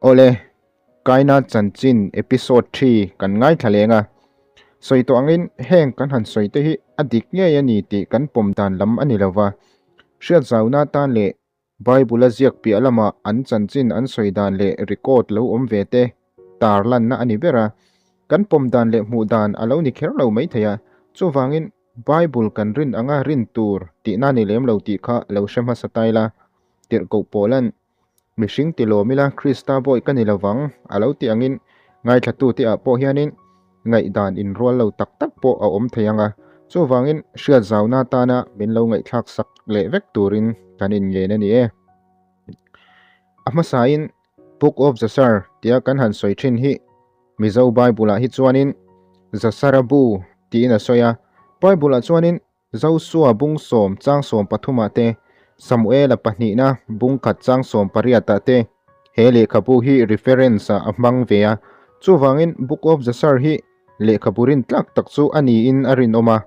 Awle, Kaina chanchin episode thi kan ngaithla leng a. Sawi tawh angin heng kan han sawi te hi a dik ngei a ni tih kan pawm dan lam a ni lova. Hriatzauna tan leh Bible-a ziak piah lama an chanchin an sawi dan leh record lo awm ve te tar lanna a ni ber a. Kan pawm dan leh hmuh dan a lo ni kher lo maithei a, chuvangin Bible kan rin anga rin tur tihna ni lem lo tih kha lo hre hmasa ta ila, tirhkoh pawlan Mihring ti lawm ila Krista bawi ka ni lovang a lo ti angin ngaithlatute ah pawh hianin ngaihdan inrual lo tak tak pawh a awm thei ang a, chuvangin hriatzauna atana min lo ngaihthlak sak leh vek turin kan inngen a ni e. A hmasain Book of Jasar tia kan han sawi thin hi Mizo Bible-ah hi chuanin Jasara bu tiin a sawi a, Bible-ah chuanin Josua bung sawm chang 13 ah te, Samuela pahnihna bung khat chang 18 ah te he lehkhabu hi reference ah a hmang ve a. Chuvangin Book of Jasar hi lehkhabu rin tlak tak chu a niin a rinawm a.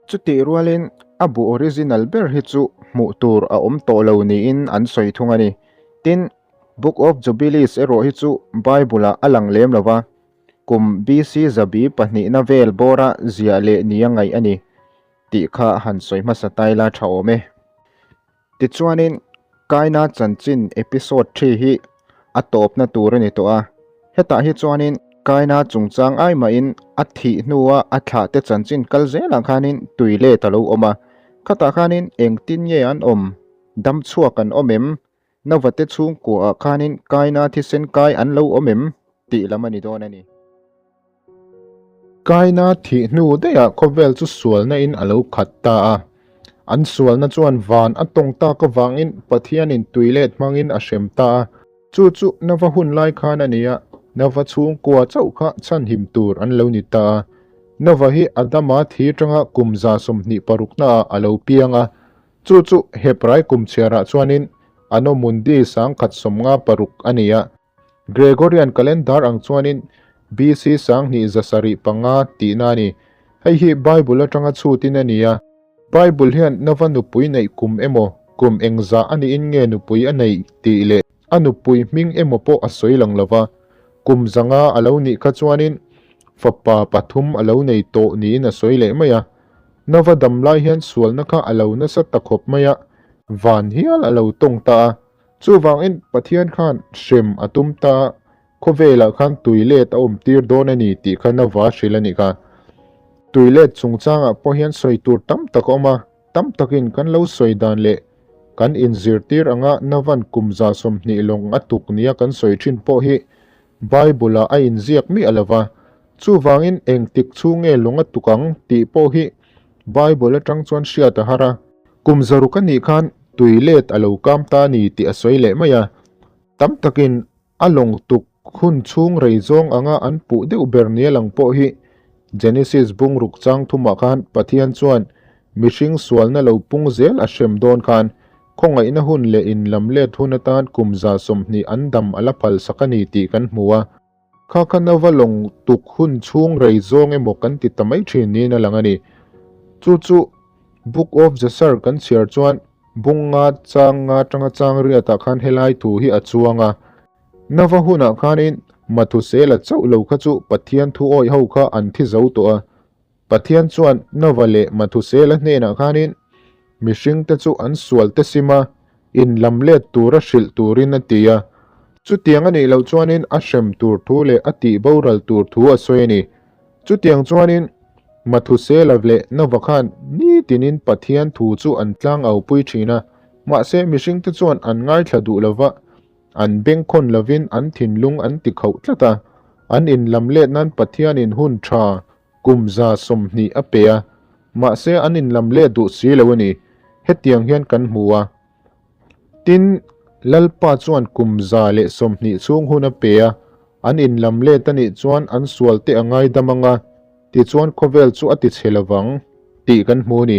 Chutih rualin a bu original ber hi chu hmuh tur a awm tawh lo niin an sawi thung a ni. Tin, Book of Jubilees erawh hi chu Bible-ah a lang lem lo va. Kum BC zabi pahnihna vel bawra ziah leh nia ngaih a ni tih kha han sawi hmasa ta ila tha awm e. Tichuanin Kaina chanchin episode thi hi a tawpna tur a ni tawh a, hetah hi chuanin Kaina chungchang ai mahin a thih hnua a thlahte chanchin kal zelah khanin tui let a lo awm a, khatah khanin engtin nge an awm, dam chhuak an awm em? Navate chhungkuaah khanin Kaina thisen kai an lo awm em? tih lam a ni dawn a ni. Kaina thih hnu daihah khawvel chu sualna in a lo khat ta a. An sualna chuan van a tawng tak avangin Pathianin tui let hmangin a hrem ta a. Chu chu Nava hun lai khan a ni a, Nava chhungkua chauh kha chhanhim tur an lo ni ta a. Nava hi Adama thi atanga kum 26 naah a lo piang a, Chu chu Hebrai kum chhiarah chuanin Anno Mundi 1056 a ni a, Gregorian calendar ang chuanin BC 2705 tihna a ni. Hei hi Bible atanga chhutin a ni a. Bible hian Nova nupui neih kum emaw, kum engzah a niin nge nupui a neih tih leh a nupui hming emaw pawh a sawi lang lo va. Kum 500 a lo nih kha chuanin fapa pathum a lo nei tawh niin a sawi leh mai a. Nova dam lai hian sualna kha a lo nasa ta khawp mai a, van hial a lo tawng ta a. Chuvangin Pathian khan hrem a tum ta a, khawvelah khan tui let a awm tir dawn a ni tih kha Nova hrilh a nih kha. Tui let chungchangah pawh hian sawi tur tam tak a awm a, tam takin kan lo sawi dan leh kan inzirtir anga Nova'n kum 120 lawng a tuk nia kan sawi thin pawh hi Bible-ah a inziak miah lo va, chuvangin engtik chhung nge lung a tuk ang tih pawh hi Bible atang chuan hriat a har a. Kum 600 a nih khan tui let a lo kam ta a ni tih a sawi leh mai a. Tam takin a lawng tuk hun chhung rei zawng anga an puh deuh ber nia lang pawh hi Genesis bungruk chang thumah khan Pathian chuan mihring sualna lo pung zel a hrem dawn khan Khawngaihna hun leh inlam let hun atan kum 120 an dam a la phalsak a ni tih kan hmu a. Kha kha Nova lawng tuk hun chhung rei zawng emaw kan ti ta mai thin niin a lang a ni. Chu chu Book of Jasher kan chhiar chuan bung nga chang nga tanga chang riatah khan helai thu hi a chuang a. Nova hunah khanin Mathusela chauh lo kha chu Pathian thu awih ho kha an thi zo tawh a. Pathian chuan Nova leh Mathusela hnenah khanin mihringte chu an sual te sim a, inlam let tura hrilh turin a ti a. Chutiang a nih loh chuanin a hrem tur thu leh a tih boral tur thu a sawi a ni. Chutiang chuanin Mathusela leh Nova khan nitinin Pathian thu chu an tlangau pui thin a, mahse mihringte chuan an ngaithla duh lova, An bengkhawn lovin an thinlung an ti khauh tlat a, an inlam let nan Pathianin hun tha kum 120 a pe a, mahse an inlam let duh si lo a ni, hetiang hian kan hmu a. Tin, Lalpa chuan kum 120 chhung hun a pe a, an inlam let a nih chuan an sual te a ngaidam ang a, tichuan khawvel chu a ti chhe lovang tih kan hmu a ni.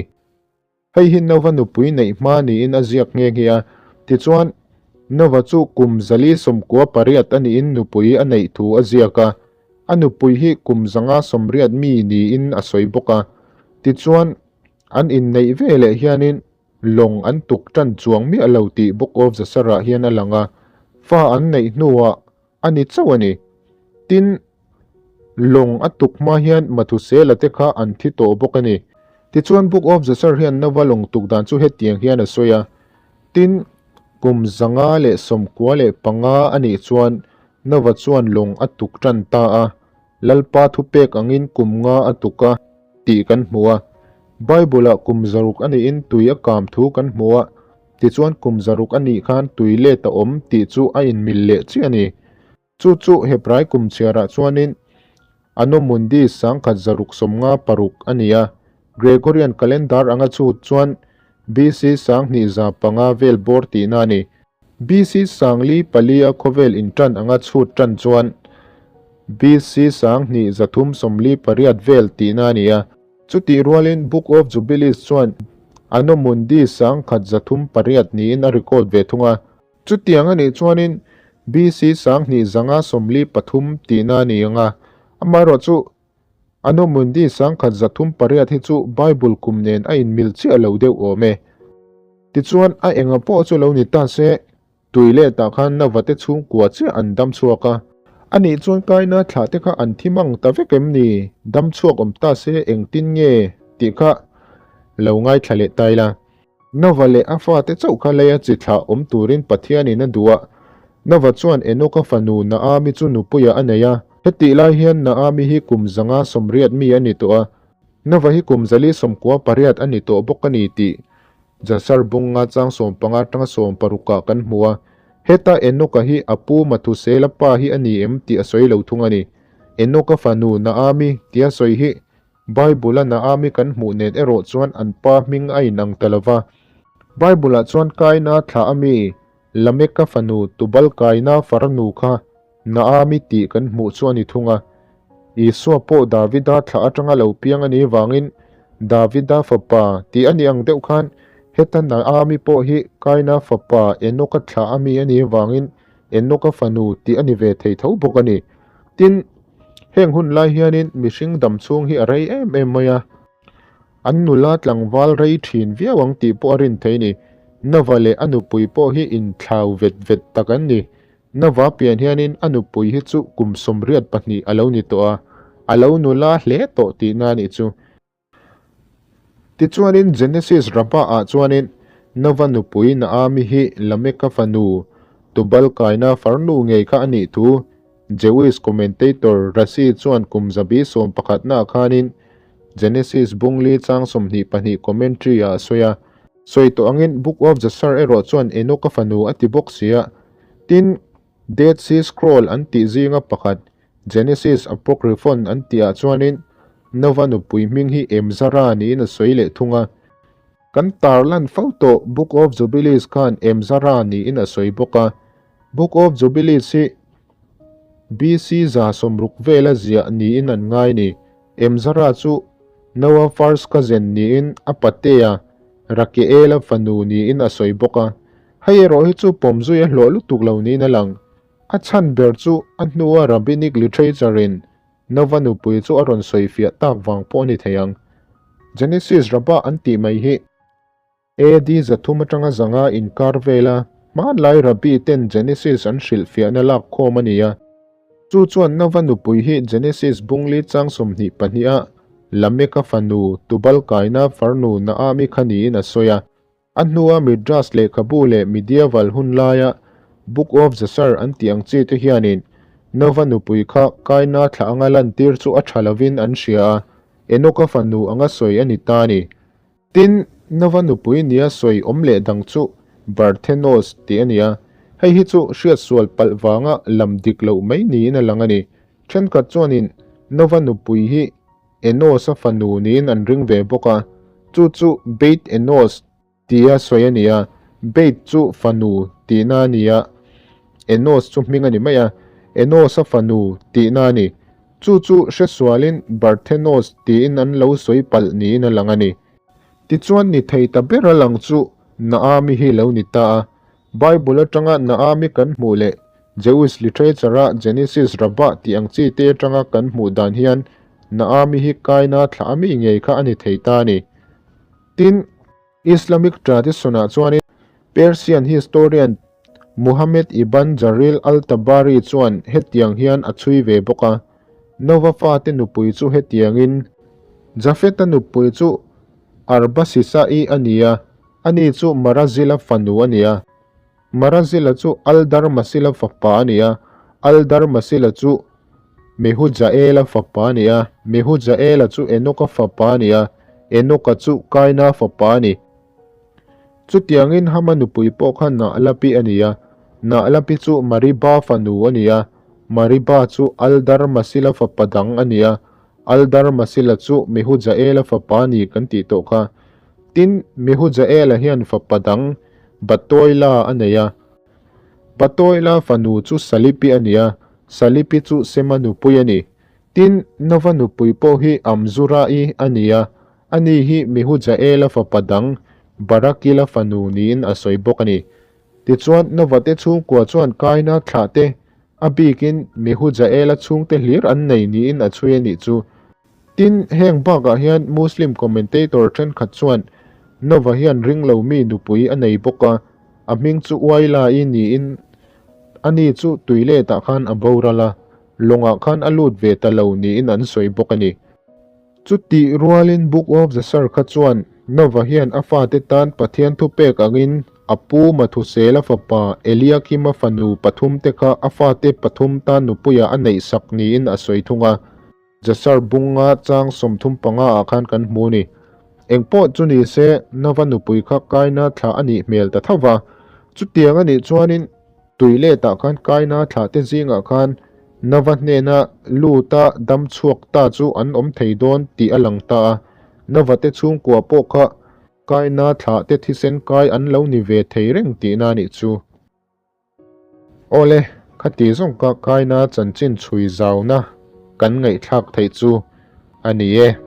Hei hi Nova nupui neih hma niin a ziak nghe nghe a, tichuan Nova chu kum 498 a niin nupui a neih thu a ziak a, a nupui hi kum 580 mi niin a sawi bawk a. Tichuan an inneih ve leh hianin lawng an tuk tan chuang miah lo tih Book of Jasar-ah hian a lang a, fa an neih hnuah. a ni chauh a ni. Tin, lawng a tuk hma hian Mathusela te kha an thi tawh bawk a ni. Tichuan Book of Jasher hian Nova lawng tuk dan chu hetiang hian a sawi a, Tin, kum 595 a nih chuan Nova chuan lawng a tuk tan ta a, Lalpa thupek angin kum nga a tuk a, tih kan hmu a. Bible-ah kum 600 a nihin tui a kam thu kan hmu a, tichuan kum 600 a nih khan tui let a awm tih chu a inmil leh chiah a ni. Chu chu Hebrai kum chhiarah chuanin Anno Mundi 1656 a ni a, Gregorian calendar anga chhut chuan BC 2500 vel bawr tihna a ni. BC 4004 a khawvel inṭan anga chhut ṭan chuan BC 2348 vel tihna a ni a. Chutih rualin Book of Jubilees chuan Anno Mundi 1308 niin a record ve thung a. Chutiang a nih chuanin BC 2153 tihna a ni ang a. Amaherawhchu Anno Mundi 1308 hi chu Bible kum nen a inmil chiah lo deuh awm e. Tichuan, a enga pawh chu lo ni ta se, tui letah khan Navate chhungkua chiah an dam chhuak a. A nih chuan Kaina thlah te kha an thi mang ta vek em ni? Dam chhuak awm ta se engtin nge tih kha lo ngaithla leh ta ila. Nova leh a fate chauh kha leia chi thlah awm turin Pathianin a duh a. Nova chuan Enoka fanu Naami chu nupuiah a nei a. Hetih lai hian Naami hi kum 180 mi a ni tawh a. Nova hi kum 498 a ni tawh bawk a ni tih Jasar bunga chang 15 atanga 16 ah kan hmu a. Heta Enoka hi a pu Mathusela pa hi a ni em tih a sawi lo thung a ni. Enoka fanu Naami tia sawi hi Bible-a Naami kan hmuh nen erawh chuan an pa hming a inang ta lo va. Bible-ah chuan Kaina thlah a mi, Lameka fanu Tubal Kaina farnu kha Naami tih kan hmuh chu a ni thung a. Isua pawh Davida thlah atanga lo piang a nih vangin Davida fapa tih a nih ang deuh khan heta Naami pawh hi Kaina fapa Enoka thlah a mi a nih vangin Enoka fanu tih a ni ve thei tho bawk a ni. Tin, heng hun lai hianin mihring dam chhung hi a rei em em mai a, an nula tlangval rei thin viau ang tih pawh a rin thei a ni. Nava leh a nupui pawh hi inthlau vet vet tak an ni. Nava pian hianin a nupui hi chu kum 82 a lo ni tawh a, a lo nula hle tawh tihna a nih chu. Tichuanin Genesis Rabbah-ah chuanin Nova nupui Naami hi Lameka fanu Tubal-Kaina farnu ngei kha a nih thu Jewish commentator Rashi chuan kum zabi sawm pakhatnaah khanin Genesis bungli chang 22 commentary-ah a sawi a. Sawi tawh angin Book of Jasher erawh chuan Enoch-a fanu a ti bawk si a. Tin, Dead Sea Scroll an tih zinga pakhat Genesis Apocryphon an tihah chuanin Nova nupui hming hi Emzara niin a sawi leh thung a. Kan tarlan fo tawh Book of Jubilees khan Emzara niin a sawi bawk a. Book of Jubilees hi BC 160 vela ziah niin an ngai ni. Emzara chu Noah first cousin niin a patea Rakeela fanu niin a sawi bawk a. Hei erawh hi chu pawmzui a hlawh lutuk lo niin a lang. A chhan ber chu a hnua Rabbinic literature-in Nova nupui chu a rawn sawi fiah tak vang pawh a ni thei ang. Genesis Rabbah an tih mai hi AD 300 atanga 500 inkar vela hmanlai Rabbi ten Genesis an hrilhfiahna lak khawm a ni a. Chu chuan Nova nupui hi Genesis bungli chang 22 a Lameka fanu Tubal Kaina farnu Naami kha niin a sawi a. A hnua Midrash lehkhabu leh Medieval hun laia Book of Jasher an tih ang chi te hianin Nova nupui kha Kaina thlah anga lantir chu a tha lovin an hria a, Enoka fanu anga sawi a ni ta a ni. Tin, Nova nupui nia sawi awm leh dang chu Barthenos tih a ni a, hei hi chu hriatsual palh vanga lam dik loh mai niin a lang a ni. Thenkhat chuanin Nova nupui hi Enos-a fanu niin an ring ve bawk a, chu chu Beit Enos tia sawi a ni a, Beit chu fanu tihna a ni a, Enos chu hming a ni mai a, Enos-a fanu tihna a ni. Chu chu hresualin Barthenos tiin an lo sawi palh niin a lang a ni. Tichuan ni thei ta ber a lang chu Naami hi lo ni ta a, Bible atanga Naami kan hmuh leh Jewish literature-a Genesis Rabbah tih ang chi te atanga kan hmuh dan hian Naami hi Kaina thlah a mi ngei kha a ni thei ta a ni. Tin, Islamic tradition-ah chuanin Persian historian. Muhammad ibn Jarir al-Tabari chuan hetiang hian a chhui ve bawk a, Nova fate nupui chu hetiangin, Jafeta nupui chu Arbasisa-i a ni a, ani chu Marazila fanu a ni a. Marazila chu Aldarmasila fapa a ni a, Aldarmasila chu Mehujaela fapa a ni a, Mehujaela chu Enoka fapa a ni a, Enoka chu Kaina fapa a ni. Chutiangin Hama nupui pawh kha Nahlapi a ni a, Nahlapi chu Mariba fanu a ni a, Mariba chu Aldarmasila fapa dang a ni a, Aldarmasila chu Mehujaela fapa a ni kan tih tawh kha. Tin, Mehujaela hian fapa dang Batoila a nei a. Batoila fanu chu Salipi a ni a, Salipi chu Sema nupui a ni. Tin, Nova nupui pawh hi Amzura-i a ni a, ani hi Mehujaela fapa dang Barakila fanu niin a sawi bawk a ni. Tichuan, Nova te chhungkua chuan Kaina thlah te, a bikin Mehujaela chhungte hlir an nei niin a chhui a nih chu. Tin, heng bakah hian Muslim commentator thenkhat chuan Nova hian ringlo mi nupui a nei bawk a, a hming chu Uaila-i niin ani chu tuiletah khan a boral a, lawngah khan a lut ve ta lo niin an sawi bawk a ni. Chutih rualin Book of Jasar kha chuan Nova hian a fate tan Pathian thupek angin a pu Mathusela fapa Eliakima fanu pathumte kha a fate pathum tan nupuiah a neihsak niin a sawi thung a. Jasar bunga chang 35 ah khan kan hmu a ni. Engpawh chu ni se, Nova nupui kha Kaina thlah a nih hmel ta tho va. Chutiang a nih chuanin tuiletah khan Kaina thlah te zingah khan Nova hnena luta dam chhuak ta chu an awm thei dawn tih a lang ta a. Nova te chhungkua pawh kha Kaina thlah te thisen kai an lo ni ve thei reng tihna a nih chu. Awle, khati zawng ka kaina chanchin chhui zauna kan ngaihthlak theih chu a ni e.